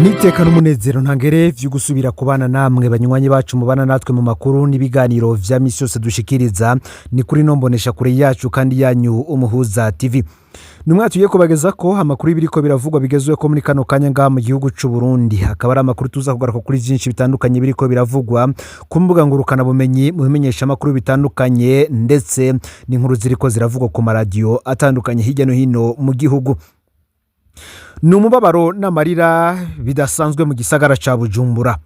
Niteka n'umunezero ntangere vyo gusubira kubana namwe, banywanyi bacu mubana natwe mu makuru n'ibiganiro vya misi yose dushikiriza. Ni kuri nombonesha kure yacu kandi yanyu, Umuhuza TV. Ni umwaka tugiye kubageza ko amakuru y'ibiriko biravugwa bigezweho muri kano kanya ngaha mu gihugu c'u Burundi. Akaba ari amakuru tuza kugaruka kuri vyinshi bitandukanye biriko biravugwa ku mbuga ngurukanabumenyi, mu bimenyeshamakuru bitandukanye, ndetse n'inkuru ziriko ziravugwa ku maradiyo atandukanye hirya no hino mu gihugu. Ni umubabaro n'amarira bidasanzwe mu gisagara ca Bujumbura.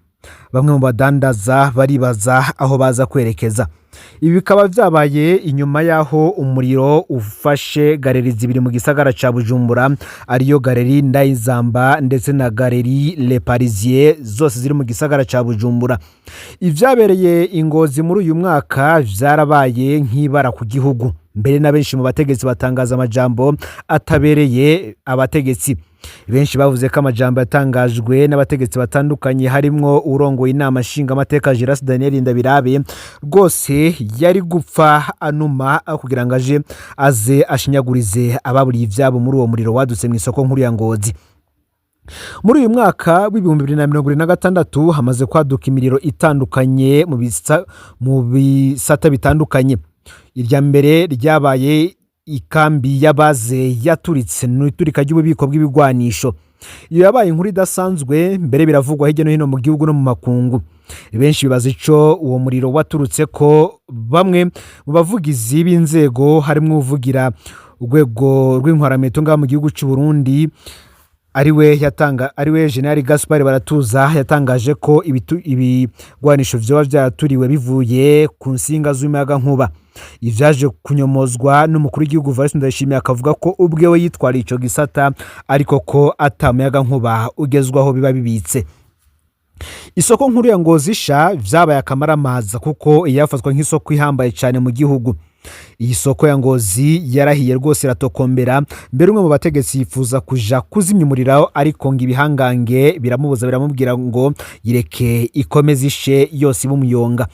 Bamwe mu badandaza baribaza aho baza kwerekeza. Ibi bikaba vyabaye inyuma y'aho umuriro ufashe galeries zibiri mu gisagara ca Bujumbura, ariyo Galerie Ndayizamba ndetse na Galerie Le Parisien, zose ziri mu gisagara ca Bujumbura. Ivyabereye Ingozi muri uyu mwaka vyarabaye nk'ibara ku gihugu. Mbere na benshi mu bategetsi batangaza amajambo atabereye. Abategetsi benshi bavuze ko amajambo yatangajwe n'abategetsi batandukanye, harimwo urongoye Inama Nshingamateka Giras Daniel Ndabirabe, rwose yari gupfa anuma kugira ngo aje aze ashinyagurize ababuriye ivyabo muri uwo muriro wadutse mu isoko nkuru ya Ngozi. Muri uyu mwaka w'2026 hamaze kwaduka imiriro itandukanye mu bisata bitandukanye. Irya mbere ryabaye ikambi y'abaze yaturitse, ni iturika ry'ububiko bw'ibigwanisho. Iyo yabaye inkuru idasanzwe, mbere biravugwa hirya no hino mu gihugu no mu makungu. Benshi bibaza ico uwo muriro waturutse ko. Bamwe mu bavugizi b'inzego, harimwo uvugira urwego rw'intwarameto ngaha mu gihugu c'u Burundi, ariwe yatanga, ariwe General Gaspar Baratuza, yatangaje ko ibigwanisho vyoba vyaraturiwe bivuye ku nsinga z'umuyagankuba. Ivyaje kunyomozwa n'umukuru w'igihugu Evariste Ndayishimiye, akavuga ko ubwewe yitwariye ico gisata, ariko ko ata muyagankuba ugezwaho biba bibitse. Isoko nkuru ya Ngozi isha vyabaye akamaramaza, kuko yafatwa nk'isoko ihambaye cyane mu gihugu. Iyi soko ya Ngozi yarahiye rwose, iratokombera. Mbere umwe mu bategetsi yifuza kuja kuzimya umuriro, ariko ngo ibihangange biramubuza, biramubwira ngo yireke ikomeze ishe yose ibe umuyonga.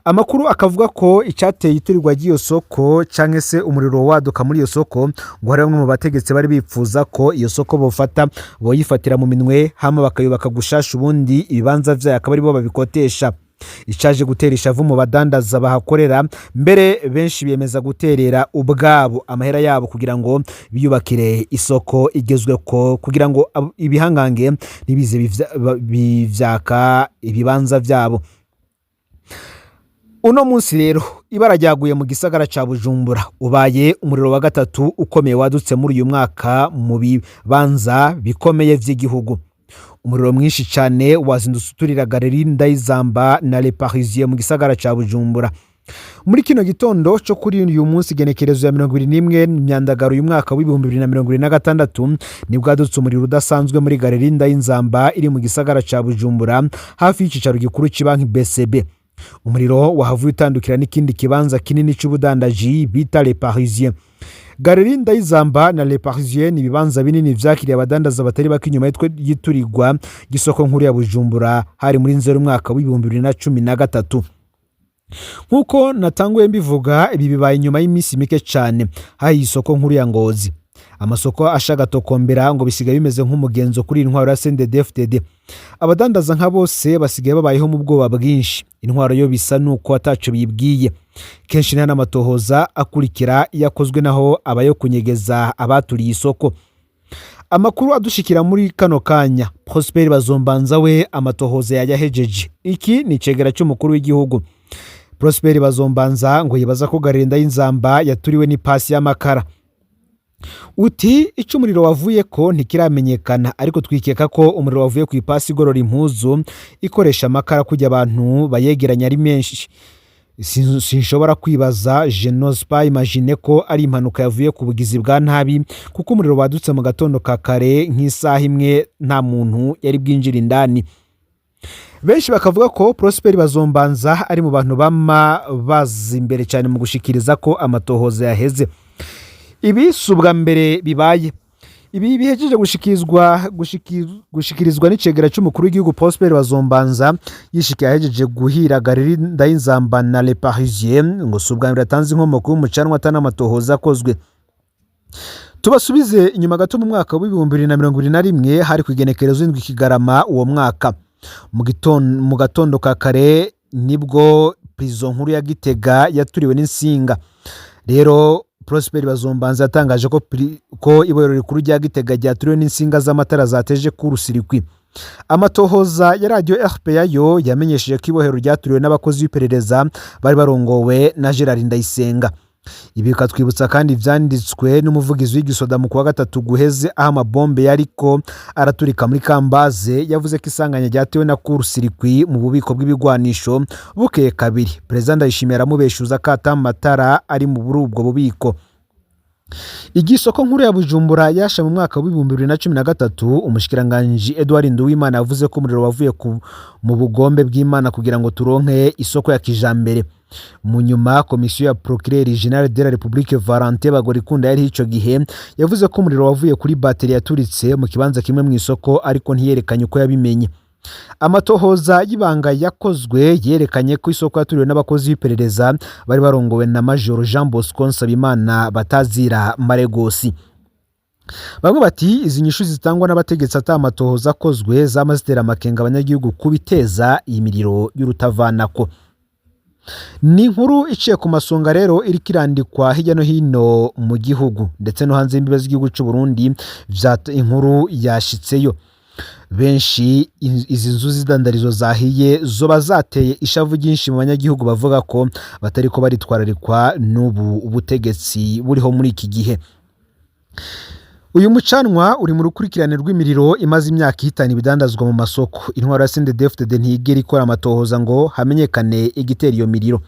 Amakuru akavuga ko icyateye iturirwa ry'iyo soko cyangwa se umuriro waduka muri iyo soko, ngo hari bamwe mu bategetsi bari bifuza ko iyo soko bofata boyifatira mu minwe, hama bakayubaka gushasha, ubundi ibibanza vyayo akaba aribo babikotesha. Icaje gutera ishavu mu badandaza bahakorera, mbere benshi biyemeza guterera ubwabo amahera yabo kugira ngo biyubakire isoko igezweko, kugira ngo ibihangange ntibize bivyaka ibibanza vyabo. Uno munsi rero ibara ryaguye mu gisagara ca Bujumbura. Ubaye umuriro wa gatatu ukomeye wadutse muri uyu mwaka mu bibanza bikomeye vy'igihugu. Umuriro mwinshi cyane wazindutse uturira Galerie Ndayizamba na Le Parisien mu gisagara ca Bujumbura muri kino gitondo cyo kuri uyu munsi, igenekerezo ya 21 Myandagaro uyu mwaka w'2026, nibwo hadutse umuriro udasanzwe muri Galerie Ndayinzamba iri mu gisagara ca Bujumbura, hafi y'icicaro gikuru cy'ibanki BCB. Umuriro wahavuye utandukira n'ikindi kibanza kinini cy'ubudandaji bita Le Parisien. Galerie Ndayizamba na Le Parisien ni ibibanza binini vyakiriye abadandaza batari bake inyuma y'iturirwa ry'isoko nkuru ya Bujumbura, hari muri Nzero umwaka w'2013. Nk'uko natanguye mbivuga, ibi bibaye inyuma y'iminsi mike cyane hahiye isoko nkuru ya Ngozi. Amasoko ashagatokombera ngo bisigaye bimeze nk'umugenzo kuri iyi ntwaro ya CNDD-FDD. Abadandaza nka bose basigaye babayeho mu bwoba bwinshi. Intwaro yo bisa nuko ataco bibwiye. Kenshi nta n'amatohoza akurikira iyo akozwe, naho aba yo kunyegeza abaturiye isoko. Amakuru adushikira muri kano kanya, Prosper Bazombanza we amatohoza yayahejeje. Iki ni icegera cy'umukuru w'igihugu. Prosper Bazombanza ngo yibaza ko Galerie Ndayinzamba yaturiwe n'ipasi y'amakara. Uti icyo umuriro wavuye ko ntikiramenyekana, ariko twikeka ko umuriro wavuye ku ipasi igorora impuzu ikoresha amakara, kujya abantu bayegeranya ari menshi. Sinshobora kwibaza, je n'ose pas imaginer ko ari impanuka yavuye ku bugizi bwa nabi, kuko umuriro wadutse mu gatondo ka kare nk'isaha 1, nta muntu yari bwinjire indani. Benshi bakavuga ko Prosper Bazombanza ari mu bantu bama baza imbere cyane mu gushikiriza ko amatohoza yaheze. Ibi si ubwa mbere bibaye. Ibi bihejeje gushikirizwa n'icegera cy'umukuru w'igihugu Prosper Bazombanza, yishikiye ahejeje guhira Galerie Ndayinzamba na Le Parisien, ngo si ubwa mbere atanze inkomoko y'umucanwa atanamatohoza akozwe. Tubasubize inyuma gato mu mwaka w'2021, hari ku igenekerezo 7 Kigarama uwo mwaka. Mu gatondo ka kare nibwo prison nkuru ya Gitega yaturiwe n'insinga. Rero Prosper Bazombanza yatangaje ko ibohero rikuru rya Gitega ryaturiwe n'insinga z'amatara zateje court-circuit. Amatohoza ya radiyo RPA yo yamenyesheje ko ibohero ryaturiwe n'abakozi b'iperereza bari barongowe na Gerard Ndayisenga. Ibi bikatwibutsa kandi ivyanditswe n'umuvugizi w'igisoda mu kuwa gatatu guheze, aho amabombe yariko araturika muri Kambaze. Yavuze ko isanganya ryatewe na court-circuit mu bubiko bw'ibigwanisho. Bukeye kabiri, Perezida Ndayishimiye aramubeshuza ko ata matara ari muri ubwo bubiko. Igisoko nkuru ya Bujumbura yasha mu mwaka w'2013, umushikiranganji Edouard Nduwimana yavuze ko umuriro wavuye mu bugombe bw'Imana kugira ngo turonke isoko ya kijambere. Mu nyuma, komisiyo ya Procureur Général de la République Valentin Bagorikunda yari ico gihe yavuze ko umuriro wavuye kuri bateri yaturitse mu kibanza kimwe mu isoko, ariko ntiyerekanye uko yabimenye. Amatohoza y'ibanga yakozwe yerekanye ko isoko yaturiwe n'abakozi b'iperereza bari barongowe na Major Jean Bosco Nsabimana batazira Maregosi. Bamwe bati izi nyishu zitangwa n'abategetsi ata amatohoza akozwe zama zitera amakenga abanyagihugu kubiteza iyi miriro y'urutavanako. Ni inkuru iciye ku masonga rero, iriko irandikwa hirya no hino mu gihugu ndetse no hanze y'imbibe z'igihugu cy'u Burundi. Inkuru yashitseyo benshi. Izi nzu z'idandarizo zahiye zoba zateye ishavu ryinshi mu banyagihugu, bavuga ko batariko baritwararikwa n'ubu butegetsi buriho muri iki gihe. Uyu mucanwa uri mu rukurikirane rw'imiriro imaze imyaka ihitana ibidandazwa mu masoko. Intwaro ya CNDD-FDD ntiyigera ikora amatohoza ngo hamenyekane igitera iyo miriro.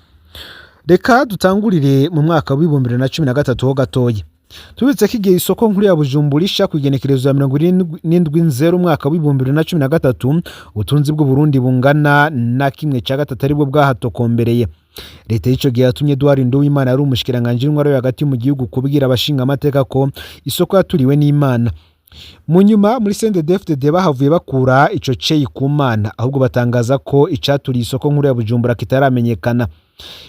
Reka dutangurire mu mwaka w'2013 ho gatoya. Tubitse ko igihe isoko nkuru ya Bujumbura isha ku igenekerezo ya 77 nzeru umwaka w'2013, ubutunzi bw'Uburundi bungana na 1/3 aribwo bwahatokombereye. Leta y'ico gihe yatumye Edouard Nduwimana, yari umushikiranganji w'intwaro yo hagati mu gihugu, kubwira abashingamateka ko isoko yaturiwe n'Imana. Mu nyuma, muri CNDD-FDD bahavuye bakura ico ceyi ku Mana, ahubwo batangaza ko icaturiye isoko nkuru ya Bujumbura kitaramenyekana.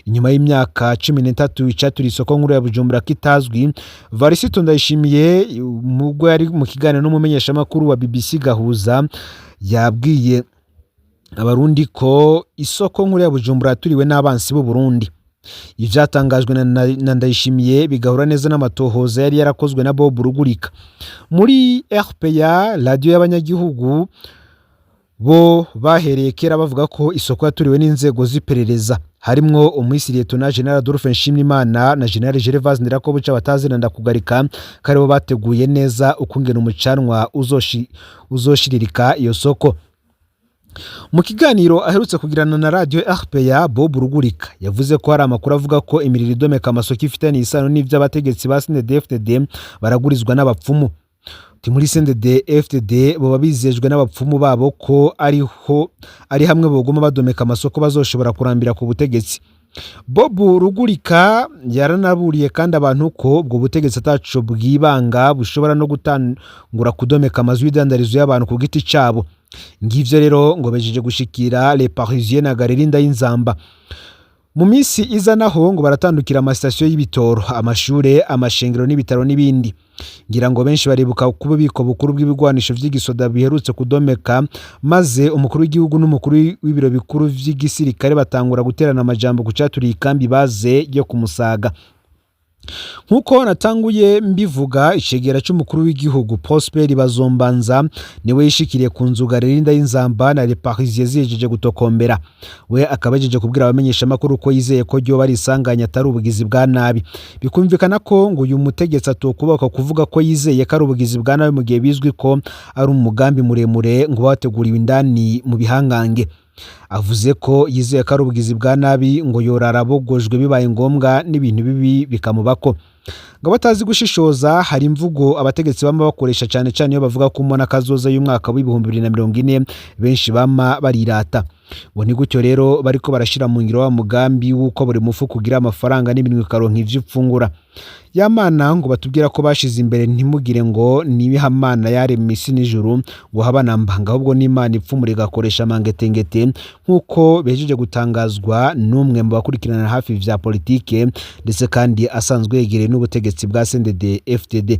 Inyuma y'imyaka 13 icaturiye isoko nkuru ya Bujumbura kitazwi, Varisito Ndayishimiye, mubwo yari mu kiganiro n'umumenyeshamakuru wa BBC Gahuza, yabwiye Abarundi ko isoko nkuru ya Bujumbura yaturiwe n'abansi b'u Burundi. Ivyatangajwe na Ndayishimiye bigahura neza n'amatohoza yari yarakozwe na Bob Rugurika. Muri RPA, radiyo y'abanyagihugu, bo bahereye kera bavuga ko isoko yaturiwe n'inzego z'iperereza, harimwo umuhisi Lieutenant General Adolphe Nshimiyimana na General Gervase Ndirakobuca batazira Ndakugarika, ko aribo bateguye neza ukungena umucanwa uzoshiririka iyo soko. Mu kiganiro aherutse kugirana na radiyo RPA, Bob Rugurika yavuze ko hari amakuru avuga ko imiriro idomeka amasoko ifitanye isano n'ivy'abategetsi ba CNDD-FDD baragurizwa n'abapfumu. Uti muri CNDD-FDD boba bizejwe n'abapfumu babo ko ariho ari hamwe boguma badomeka amasoko bazoshobora kurambira ku butegetsi. Bob Rugurika yaranaburiye kandi abantu ko ubwo butegetsi ataco bwibanga, bushobora no gutangura kudomeka amazu y'idandarizo y'abantu ku giti cabo. Ngivyo rero ngo bejeje gushikira Le Parisien na Galerie Ndayinzamba. Mu minsi iza naho ngo baratandukira amasitasiyo y'ibitoro, amashure, amashengero n'ibitaro n'ibindi. Ngira ngo benshi baribuka ku bubiko bukuru bw'ibigwanisho vy'igisoda biherutse kudomeka, maze umukuru w'igihugu n'umukuru w'ibiro bikuru vy'igisirikare batangura guterana amajambo ku caturiye ikambi baze yo kumusaga. Nk'uko natanguye mbivuga, icegera c'umukuru w'igihugu Prosper Bazombanza niwe yishikiriye ku nzu Galerie Ndayinzamba na Le Parisien zihejeje gutokombera. We akaba yahejeje kubwira abamenyeshamakuru ko yizeye ko ryoba ari isanganya, atari ubugizi bwa nabi. Bikumvikana ko ngo uyu mutegetsi atokubaka kuvuga ko yizeye ko ari ubugizi bwa nabi mu gihe bizwi ko ari umugambi muremure ngo bateguriwe indani mu bihangange. Avuze ko yizeye ko ari ubugizi bwa nabi, ngo yorara abogojwe bibaye ngombwa n'ibintu bibi bikamubako. Ngo batazi gushishoza, hari imvugo abategetsi bama bakoresha cyane cyane iyo bavuga ko umbona kazoza y'umwaka w'2040, benshi bama barirata. Ngo ni gutyo rero bariko barashira mu ngiro wa mugambi w'uko buri mufuko ugira amafaranga n'iminwe ikaronka ivyo ipfungura. Ya mana ngo batubwira ko bashize imbere, ntimugire ngo nibihamana yaremye isi n'ijuru ngo habanamba, ngo ahubwo n'Imana ipfumura igakoresha amangetengete, nk'uko bejeje gutangazwa n'umwe mu bakurikirana hafi vya politike, ndetse kandi asanzwe yegereye n'ubutegetsi bwa CNDD FDD.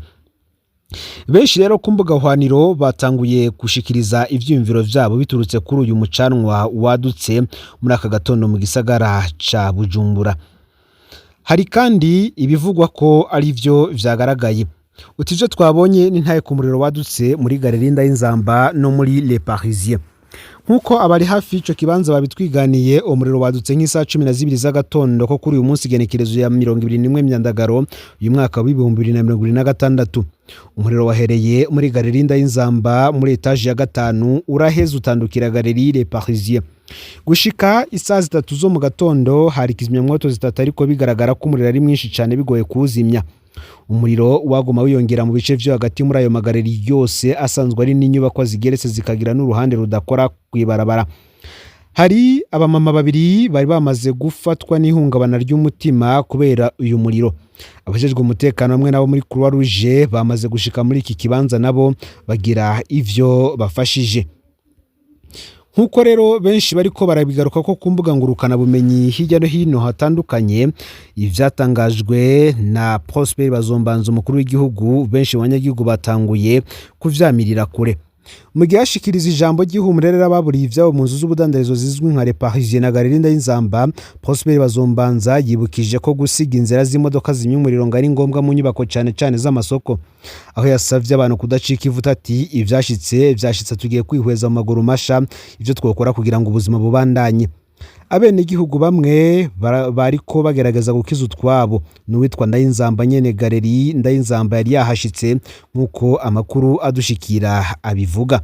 Benshi rero ku mbuga hwaniro batanguye gushikiriza ivyiyumviro vyabo biturutse kuri uyu mucanwa wadutse muri aka gatondo mu gisagara ca Bujumbura. Hari kandi ibivugwa ko ari vyo vyagaragaye, uti ivyo twabonye ni ntaye ku muriro wadutse muri Galerie Ndayinzamba no muri Le Parisien. Nk'uko abari hafi y'ico kibanza babitwiganiye, umuriro wadutse nk'isaha 12 z'agatondo ko kuri uyu munsi, igenekerezo ya 21 Myandagaro uyu mwaka w'2026. Umuriro wahereye muri Galerie Ndayinzamba muri étage ya gatanu, uraheza utandukira Galerie Le Parisien. Gushika isaha 3 zo mu gatondo hari kizimyamwoto zitatu, ariko bigaragara ko umuriro ari mwinshi cyane, bigoye kuwuzimya. Umuriro waguma wiyongera mu bice vyo hagati muri ayo magaleri yose asanzwe ari n'inyubakwa zigeretse, zikagira n'uruhande rudakora kw'ibarabara. Hari abamama babiri bari bamaze gufatwa n'ihungabana ry'umutima kubera uyu muriro. Abajejwe umutekano hamwe nabo muri Croix Rouge bamaze gushika muri iki kibanza, nabo bagira ivyo bafashije. Nk'uko rero benshi bariko barabigaruka ko ku mbuga ngurukanabumenyi hirya no hino hatandukanye, ivyatangajwe na Prosper Bazombanza, umukuru w'igihugu, benshi mu banyagihugu batanguye kuvyamirira kure. Mu gihe yashikiriza ijambo ry'ihumure rero ababuriye ivyabo mu nzu z'ubudandarizo zizwi nka Le Parisien na Galerie Ndayinzamba, Prosper Bazombanza yibukije ko gusiga inzira z'imodoka zimya umuriro ngo ari ngombwa mu nyubako, cane cane z'amasoko, aho yasavye abantu kudacika ivuta, ati ivyashitse vyashitse, tugiye kwihweza mu maguru masha ivyo twokora kugira ngo ubuzima bubandanye. Abenegihugu bamwe bariko bagerageza gukiza utwabo, n'uwitwa Ndayinzamba nyene Galerie Ndayinzamba yari yahashitse, nk'uko amakuru adushikira abivuga.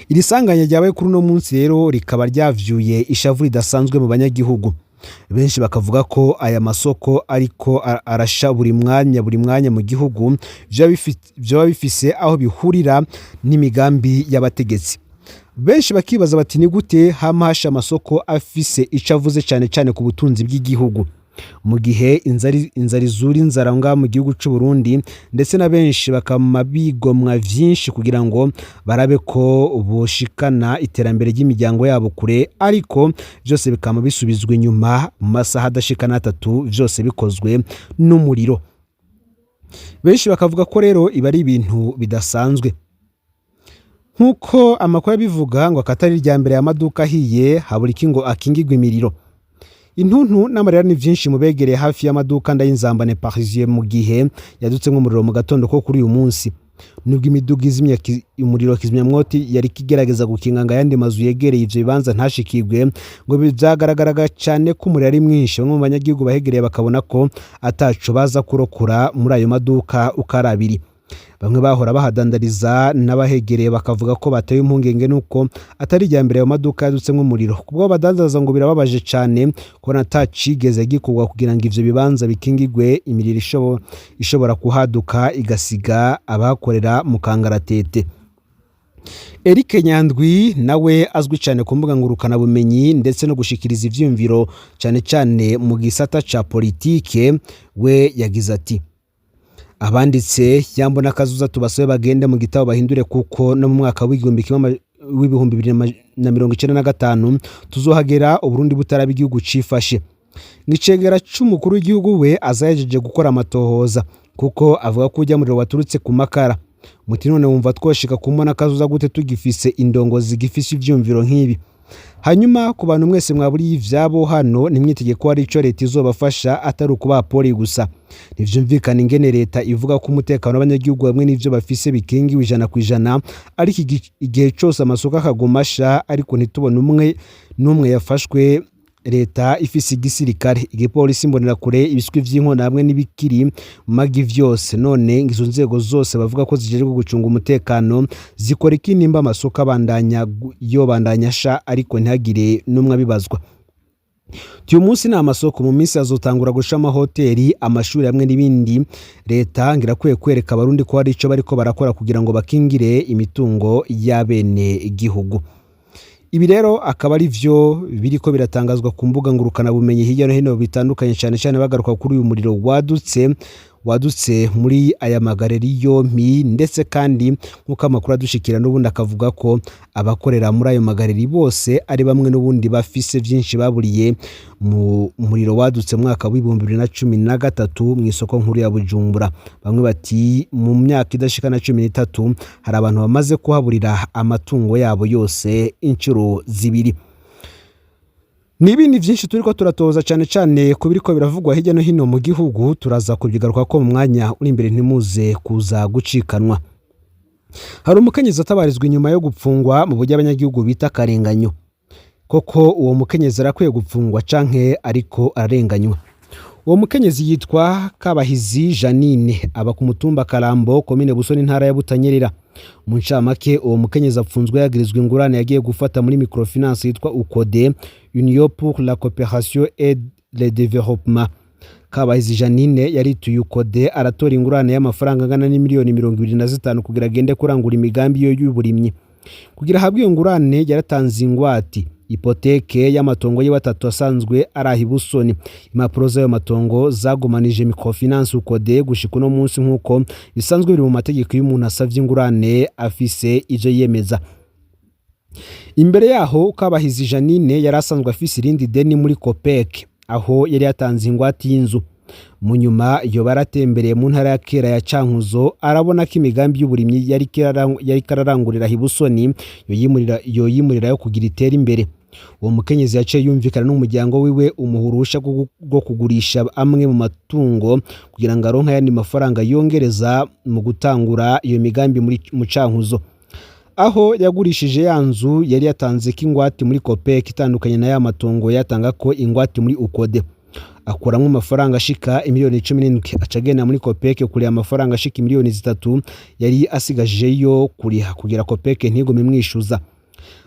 Iri sanganya ryabaye kuri uno munsi rero rikaba ryavyuye ishavu ridasanzwe mu banyagihugu. Benshi bakavuga ko aya masoko ariko arasha buri mwanya buri mwanya mu gihugu vyoba bifise aho bihurira n'imigambi y'abategetsi. Benshi bakibaza bati ni gute hama hasha amasoko afise ico avuze cane cane ku butunzi bw'igihugu, mu gihe inzara izura inzara ngaha mu gihugu c'u Burundi, ndetse na benshi bakama bigomwa vyinshi kugira ngo barabe ko boshikana iterambere ry'imiryango yabo kure, ariko vyose bikama bisubizwa inyuma mu masaha adashika n'atatu, vyose bikozwe n'umuriro. Benshi bakavuga ko rero ibi ari ibintu bidasanzwe. Nk'uko amakuru abivuga, ngo akatari irya mbere y'amaduka ahiye, habura iki ngo akingigwe imiriro. Intuntu n'amarira ni vyinshi mu begereye hafi y'amaduka Ndayinzamba na Parisien mu gihe yadutsemwo umuriro mu gatondo ko kuri uyu munsi. Nubwo imiduga izimya umuriro kizimyamwoto yari igerageza gukinga ngo ayandi mazu yegereye ivyo bibanza ntashikirwe, ngo vyagaragaraga cane ko umuriro ari mwinshi. Bamwe mu banyagihugu bahegereye bakabona ko ataco baza kurokora muri ayo maduka uko ari abiri. Bamwe bahora bahadandariza n'abahegereye bakavuga ko batewe impungenge nuko atari irya mbere ayo maduka yadutsemwo umuriro. Kubwo badandaza, ngo birababaje cane kubona atacigeze gikorwa kugira ngo ivyo bibanza bikingigwe imiriro ishobora kuhaduka igasiga abahakorera mu kangaratete. Eric Nyandwi nawe azwi cyane ku mbuga ngurukanabumenyi ndetse no gushikiriza ivyiyumviro cyane cyane mu gisata ca politike, we yagize ati abanditse yambona kazuza tubasabe bagende mu gitabo bahindure, kuko no mu mwaka w'igihumbi kimwe w'2095 tuzohagera Uburundi butaraba igihugu cifashe. Ngicegera c'umukuru w'igihugu we azayejeje gukora amatohoza, kuko avuga ko ujya muriro waturutse ku makara. Muti none wumva twoshika kumbona kazuza gute tugifise indongozi gifise ivyumviro nk'ibi? Hanyuma ku bantu mwese mwaburiye ivyabo hano, ntimwitege ko hari ico leta izobafasha atari ukubaha poli gusa. Ntivyumvikana ingene leta ivuga ko umutekano w'abanyagihugu hamwe n'ivyo bafise bikingiwe 100%, ariko igihe cose amasoko akaguma asha, ariko ntitubone umwe n'umwe yafashwe. Leta ifise igisirikare, igipolisi, imbonerakure, ibiswi vy'inkona hamwe n'ibikiri magi vyose. None izo nzego zose bavuga ko zijejwe gucunga umutekano zikora iki nimba amasoko abandanya yobandanya asha, ariko ntihagire n'umwe abibazwa? Uyu munsi ni amasoko, mu minsi azotangura gusha amahoteli, amashuri hamwe n'ibindi. Leta ngirakwiye kwereka abarundi ko hari ico bariko barakora kugira ngo bakingire imitungo y'abene gihugu. Ibi rero akaba ari vyo biriko biratangazwa ku mbuga ngurukanabumenyi hirya no hino bitandukanye, cyane cyane bagaruka kuri uyu muriro wadutse muri aya magaleri yompi. Ndetse kandi nk'uko amakuru adushikira n'ubundi akavuga ko abakorera muri ayo magaleri bose ari bamwe n'ubundi bafise byinshi baburiye mu muriro wadutse mu mwaka w'2013 mu isoko nkuru ya Bujumbura. Bamwe bati mu myaka idashika na 13 hari abantu bamaze kuhaburira amatungo yabo yose inshuro zibiri. N'ibindi byinshi turiko turatoza, cyane cyane ku biriko biravugwa hirya no hino mu gihugu, turaza kubigaruka ko mu mwanya uri imbere, ntimuze kuza gucikanwa. Hari umukenyezi atabarizwa inyuma yo gupfungwa mu buryo abanyagihugu bita akarenganyo. Koko uwo mukenyezi arakwiye gupfungwa canke ariko ararenganywa? Uwo mukenyezi yitwa Kabahizi Janine, aba ku mutumba Karambo, komine Busoni, intara ya Butanyerera. Mu ncamake, uwo mukenyezi apfunzwe yagirizwa ingurane yagiye gufata muri microfinance yitwa UCODE, Union pour la coopération et le développement. Kabahizi Janine yarituye UCODE, aratora ingurane y'amafaranga angana n'imiliyoni 25 kugira agende kurangura imigambi yo y'uburimyi. Kugira ahabwe iyo ngurane, yaratanze ingwati, hypothèque y'amatongo yiwe atatu asanzwe ari aho i Busoni. Impapuro z'ayo matongo zagumanije microfinance UCODE gushika uno munsi, nk'uko bisanzwe biri mu mategeko iyo umuntu asavye ingurane afise ivyo yiyemeza. Imbere yaho, Kabahizi Janine yari asanzwe afise irindi deni muri COOPEC, aho yari yatanze ingwate y'inzu. Mu nyuma yoba yaratembereye mu ntara ya kera ya Cankuzo, arabona ko imigambi y'uburimyi yariko ararangurira i Busoni yoyimurira yo kugira itere imbere. Uwo mukenyezi yaciye yumvikana n'umuryango wiwe, umuha uruhusha rwo kugurisha amwe mu matungo kugira ngo aronke ayandi mafaranga yongereza mu gutangura iyo migambi muri mu Cankuzo, aho yagurishije ya nzu yari yatanze ko ingwate muri COOPEC, itandukanye na ya matongo yatanga ko ingwate muri UCODE. Akuramo amafaranga ashika imiliyoni 17, aca agenda muri COOPEC kuriha amafaranga ashika imiliyoni 3 yari asigajeyo kuriha, kugira COOPEC ntigume imwishuza.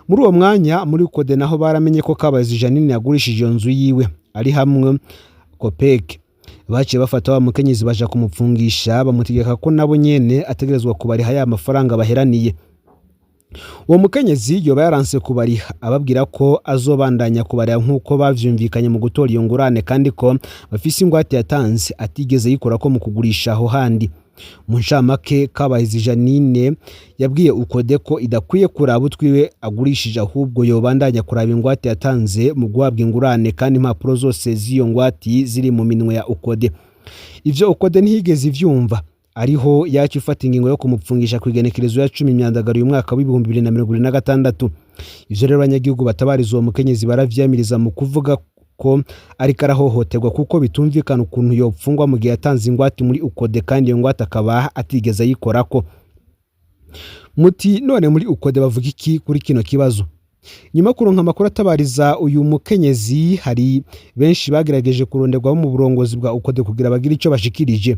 Muri uwo mwanya, muri UCODE naho baramenye ko Kabahizi Janine yagurishije iyo nzu yiwe ari hamwe COOPEC. Baciye bafata wa mukenyezi, baja kumupfungisha, bamutegeka ko nabo nyene ategerezwa kubariha ya mafaranga baheraniye. Uwo mukenyezi yoba yaranse kubariha, ababwira ko azobandanya kubariha nk'uko bavyumvikanye mu gutora iyo ngurane, kandi ko bafise ingwate yatanze atigeze yikorako mu kugurisha aho handi. Mu ncamake, Kabahizi Janine yabwiye UCODE ko idakwiye kuraba utwiwe agurishije, ahubwo yobandanya kuraba ingwate yatanze mu guhabwa ingurane, kandi impapuro zose z'iyo ngwate ziri mu minwe ya UCODE. Ivyo UCODE ntiyigeze ivyumva, ariho yacu ifata ingingo yo kumupfungisha ku igenekerezo ya 10 Myandagaro uyu mwaka w'2026. Ivyo rero abanyagihugu batabariza uwo mukenyezi baravyamiriza mu kuvuga ko ariko arahohoterwa, kuko bitumvikana ukuntu yopfungwa mu gihe yatanze ingwate muri UCODE, kandi iyo ngwate akaba atigeze ayikorako. Muti none muri UCODE bavuga iki kuri kino kibazo? Nyuma yo kuronka amakuru atabariza uyu mukenyezi, hari benshi bagerageje kuronderwaho mu burongozi bwa UCODE kugira bagire ico bashikirije.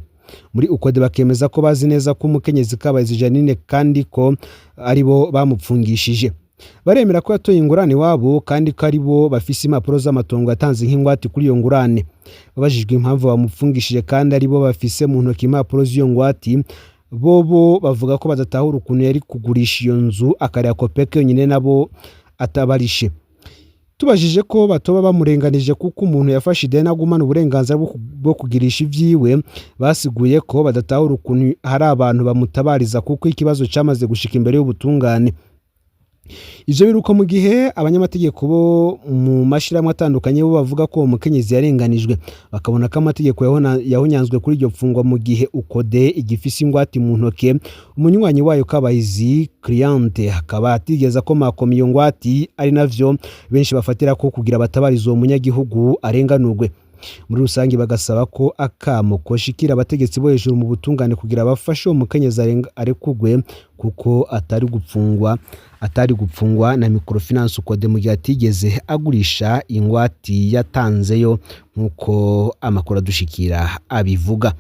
Muri UCODE bakemeza ko bazi neza ko umukenyezi Kabahizi Janine, kandi ko aribo bamupfungishije. Baremera ko yatoye ingurane iwabo, kandi ko aribo bafise impapuro z'amatongo yatanze nk'ingwate kuri iyo ngurane. Babajijwe impamvu bamupfungishije kandi aribo bafise mu ntoki impapuro z'iyo ngwate, bobo bavuga ko badatahura ukuntu yari kugurisha iyo nzu akariha COOPEC yonyine nabo atabarishe. Tubajije ko batoba bamurenganije, kuko umuntu yafashe ideni agumana uburenganzira bwo kugirisha ivyiwe, basiguye ko badatahura ukuntu hari abantu bamutabariza, kuko ikibazo cyamaze gushika imbere y'ubutungane. Ivyo biruko mu gihe abanyamategeko bo mu mashirahamwe atandukanye bo bavuga ko uwo mukenyezi yarenganijwe, bakabona ko amategeko yahonyanzwe kuri iryo pfungwa, mu gihe UCODE igifise ingwate mu ntoke, umunywanyi wayo Kabahizi Cliente akaba atigeze akomakoma iyo ngwati, ari navyo benshi bafatira ko kugira batabariza uwo munyagihugu arenganurwe. Muri rusange bagasaba ko akamo koshikira abategetsi bo hejuru mu butungane kugira bafashe uwo mukenyezi arekugwe, kuko atari gupfungwa na microfinance UCODE mu gihe atigeze agurisha ingwati yatanzeyo, nk'uko amakuru adushikira abivuga.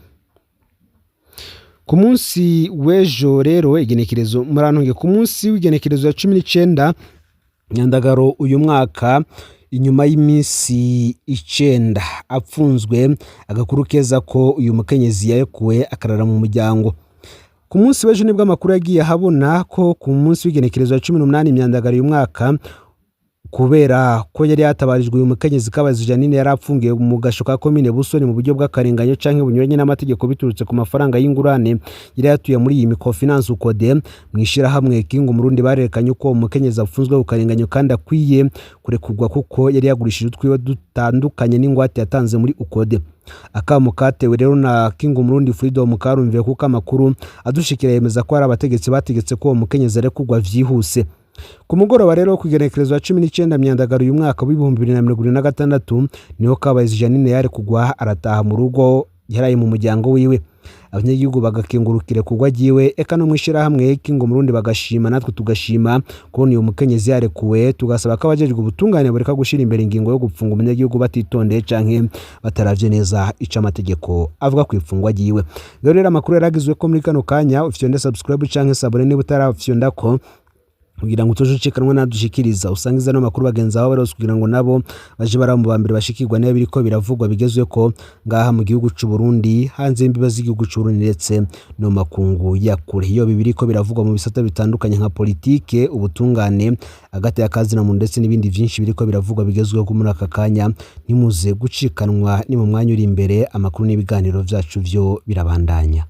Ku munsi w'ejo rero, igenekerezo, murantunge, ku munsi w'igenekerezo ya 19 Nyandagaro uyu mwaka, inyuma y'iminsi 9 apfunzwe, agakuru keza ko uyu mukenyezi yarekuwe akarara mu muryango. Ku munsi w'ejo nibwo amakuru yagiye ahabona ko ku munsi w'igenekerezo ya 18 Myandagaro uyu mwaka. Kubera ko yari yatabarijwe, uyu mukenyezi Kabayizi Janine yari apfungiye mu gasho ka komine Busoni mu buryo bw'akarenganyo canke bunyuranye n'amategeko, biturutse ku mafaranga y'ingurane yari yatuye muri iyi microfinance UCODE. Mw'ishirahamwe Kinga Umurundi barerekanye uko uwo mukenyezi apfunzwe ku karenganyo kandi akwiye kurekurwa, kuko yari yagurishije utwiwe dutandukanye n'ingwate yatanze muri UCODE. Akamo katewe rero na Kinga Umurundi Freedom karumviye, kuko amakuru adushikira yemeza ko hari abategetsi bategetse ko uwo mukenyezi arekurwa vyihuse. Ku mugoroba rero, ku igenekerezo ya 19 Myandagaro uyu mwaka w'2026, niho Kabayizi Janine yarekugwa arataha mu rugo, yaraye mu muryango wiwe. Abanyagihugu bagakengurukira kugwa ryiwe, eka no mw'ishirahamwe Kinga Umurundi bagashima, natwe tugashima kubona uyu mukenyezi yarekuwe. Tugasaba ko abajejwe ubutungane boreka gushira imbere ingingo yo gupfunga umunyagihugu batitondeye canke bataravye neza ico amategeko avuga ku ifungwa ryiwe. Rero amakuru yaragizwe ko muri kano kanya, ufyonde subscribe canke s'abonner niba utarafyondako, kugira ngo utoje ucikanwa nadushikiriza. Usangiza no makuru bagenzi bawe bose, kugira ngo nabo baje bara mu ba mbere bashikirwa niba biriko biravugwa bigezweko ngaha mu gihugu c'u Burundi, hanze y'imbibe z'igihugu c'u Burundi, ndetse no mu makungu ya kure. Iyo bibiriko biravugwa mu bisata bitandukanye nka politike, ubutungane, agateka kazina muntu, ndetse n'ibindi vyinshi biriko biravugwa bigezweho muri aka kanya, ntimuze gucikanwa. Ni mu mwanya uri imbere, amakuru n'ibiganiro vyacu vyo birabandanya.